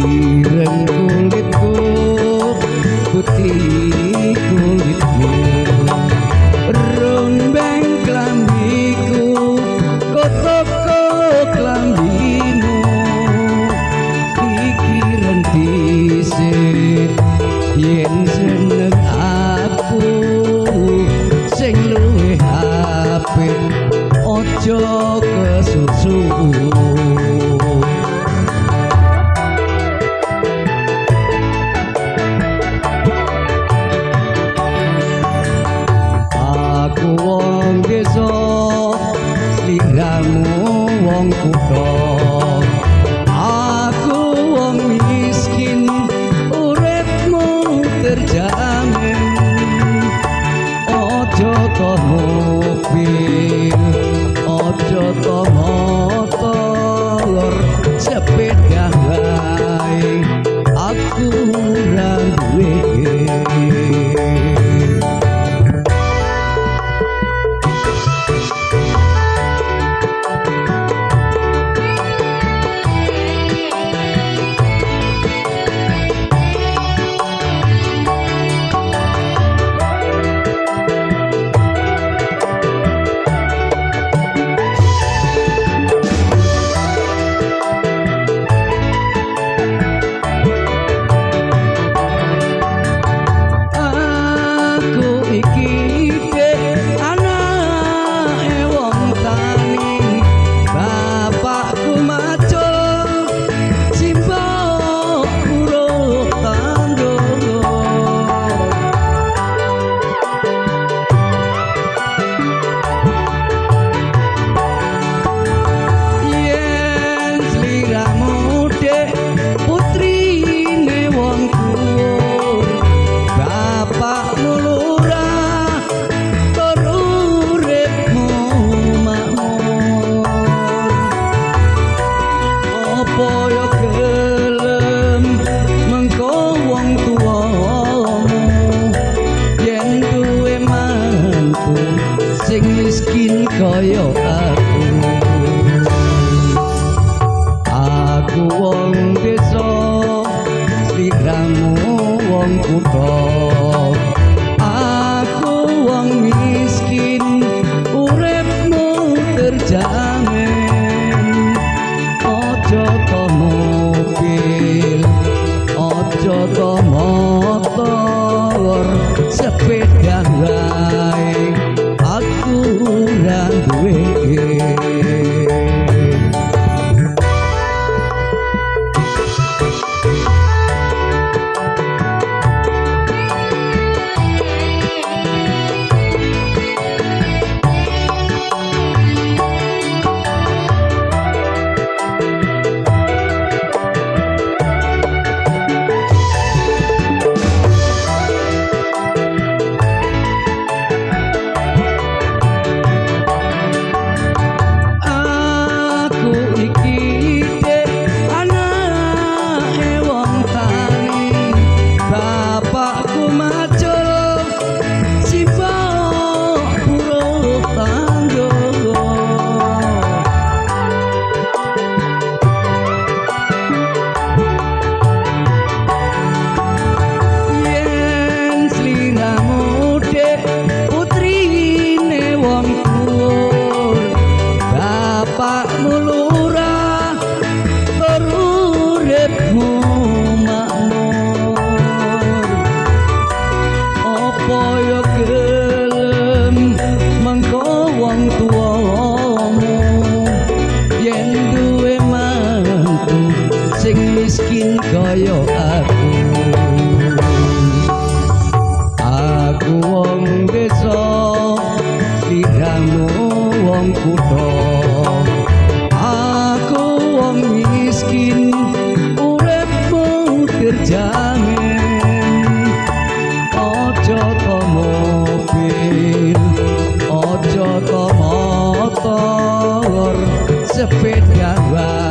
Ireng kulitku, putih kulitmu, rombeng klambiku, kotoko klambimu. Pikiran dhisik yen seneng aku sing luwih apik, aja kesusu. Aku wong desa, sliramu wong kutha. Aku wong miskin, uripmu terjamin. Aja to mobil, aja to motor, sepeda wae aku ora duwe. Sing miskin kaya aku. Aku wong desa, sliramu wong kutha. Aku wong miskin, uripmu terjamin. Aja to mobil, aja to motor, sepeda wae aku ora duwe. Miskin kaya aku. Aku wong desa, sliramu wong kutha. Aku wong miskin, uripmu terjamin. Aja to mobil, aja to motor, sepeda wae